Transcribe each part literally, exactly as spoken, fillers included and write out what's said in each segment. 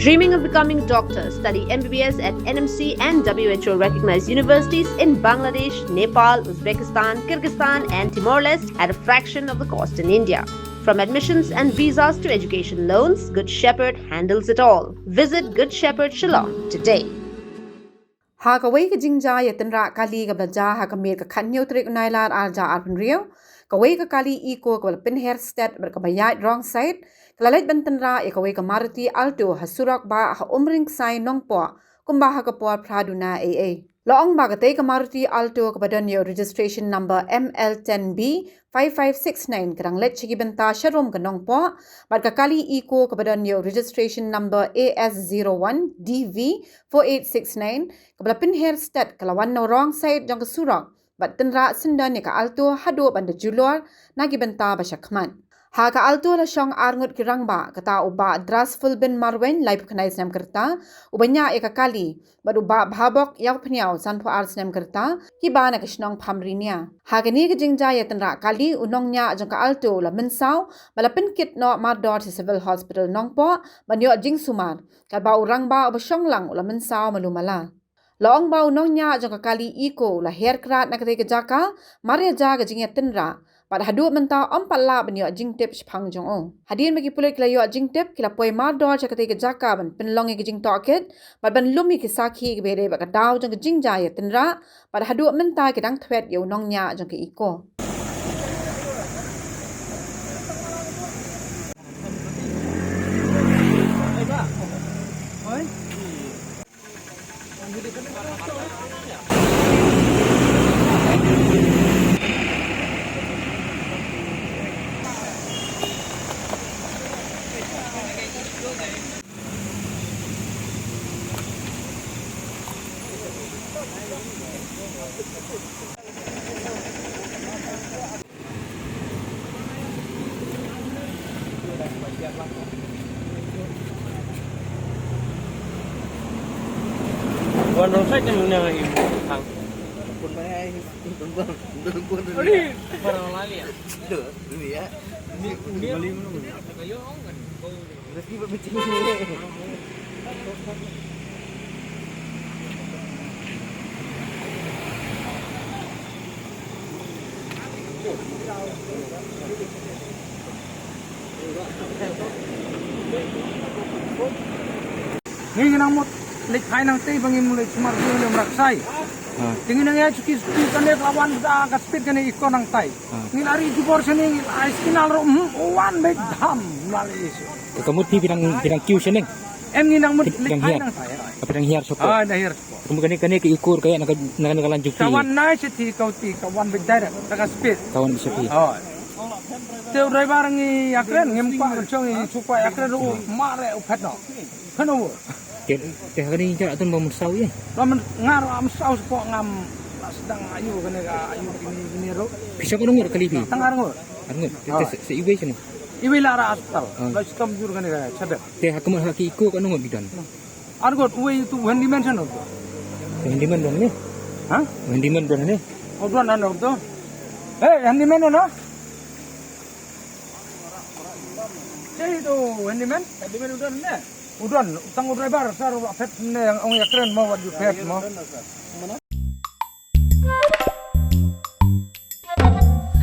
Dreaming of becoming a doctor? Study M B B S at N M C and W H O recognized universities in Bangladesh, Nepal, Uzbekistan, Kyrgyzstan, and Timor Leste at a fraction of the cost in India. From admissions and visas to education loans, Good Shepherd handles it all. Visit Good Shepherd Shillong today. Ha kawei ka jingjia ïatynrah kali kaba la jia ha ka miet ka khathynñiew tarik u Nailar arhajar arphew hynriew, kawei ka kali Eeco kaba la pynher stet bad kaba ïaid wrong side ka la leit ban tynrah ïa kawei ka Maruti Alto ha surok bah ha Umring Ksai Nongpoh, kumba ha ka por phra duna eiei. La ong ba katei ka Maruti Alto kaba don ïa u registration number M L ten B five five six nine ka dang leit sha ki bynta sharum ka Nongpoh, bad ka kali Eeco kaba don ïa u registration number A S zero one D V four eight six nine kaba la pynher stet ka la wan na u wrong side jong ka surok bad tynrah syndon ïa ka Alto haduh ban da julor na ki bynta ba sha khmat. Ha ka Alto la shong arngut ki rangbah, kata u Bah Drasful bin Marwein, laiphew khyndai snem ka rta, uba ñiah ïa ka kali, bad u Bah Bhabok Ïawphniaw, sanphew ar snem ka rta, kiba na ka shnong Phamrinia. Ha kane ka jingjia ïatynrah kali, u nongñiah jong ka Alto u la mynsaw bad la pynkit noh mardor sha Civil Hospital Nongpoh ban ïoh jingsumar, katba u rangbah uba shong lang u la mynsaw malu mala. La ong ba u nongñiah jong ka kali Eeco u la her krad na katei ka jaka mar ïa jia ka jingïatynrah, bad haduh mynta ym pat lah ban ïoh jingtip shaphang jong u. Hadien ba ki pulit ki la ïoh jingtip, ki la poi mardor sha katei ka jaka ban pynlong ïa ka jingtohkit bad ban lum ïa ki sakhi kiba ïadei bad ka daw jong ka jingjia ïatynrah, bad haduh mynta ki dang thwet ïa u nongñiah jong ka Eeco. Wan rong sai kan muna i hang. Pun mana ai, pun pun pun pun. Ari, para lali ya. Tuh, dulu ya. Ni ni ni kayo kan. Ngi nang mut leit phai nangtei ba ngim leit sumar bru lem raksai. Te ngi nang ïa chuki chuki kane ka wan da ka speed kane Eeco nangtai. Ngi la ri jubor sene ngi la ai signal ro, hmm, wan beit dham la le isu. Ka mut phi phi dang, phi dang kiew shaneng? Em ngi nang mut leit phai nangtai. Phi dang hiar sopot. Ah, dang hiar sopot. Ka mut kane, kane ka Eeco ka ïa na ka, na ka, na ka lan jong phi. Ka wan nai siti ka uti, ka wan beit direct, ka speed. Ka wan beit siti. Oh. Te u driver ngi ïakren, ngim kwah ban shong ngi shu kwah ïakren ruh, mare u phet noh. Phet noh. Te, te ha kane ngi ïa don ba mynsaw ïa. Ba myn, nga ruh mynsaw shu kwah ngam la sdang ayu kane ka ayu kine kine ruh. Pisa ko ngur kali phi? Tang ar ngur. Ar ngur. Te, te se, se iwei sini. Iwei la ra hospital. La sdang jur kane ka chadar. Te ha kane ha ki Eeco ka ngur ki don. Ar ngur uwei tu handyman sano. Handyman don ni? Ha? Handyman don ni? Oh, don ano to? Eh, handyman no? Te tu handyman? Handyman don ni? Udon, utang u driver, sar wa phet ne ong ïakren mo wat ju phet mo.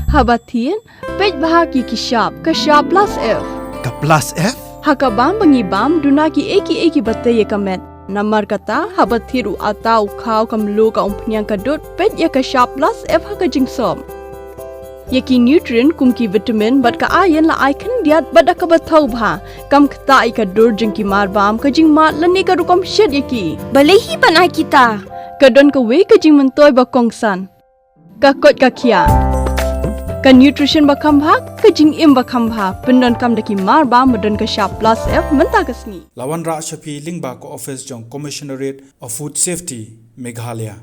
Haba thied, peit bha ki ki shap, ka shap plus F. Ka plus F? Ha ka bam ba ngi bam, duna ki ei ki ei kiba tei ïa ka met. Namar kata, haba thied u atta u khaw ka mluh ka umphniang ka dud, peit ïa ka shap plus F ha ka jingsop. Ïa ki nutrient kum ki vitamin bad ka iron la ai khyndiat bad da kaba thaw bha. Kam ktah ïa ka dur jong ki mar bam, ka jingmad lane ka rukom shet ïa ki. Balei hi ban ai kita? Ka don kawei ka jingmyntoi ba kongsan. Ka koit ka khiah. Ka nutrition ba kham bha, ka jingim ba kham bha. Pyndonkam da ki mar bam ba don ka shap plus F mynta ka sngi. La wanrah sha phi lyngba ka office jong Commissionerate of Food Safety, Meghalaya.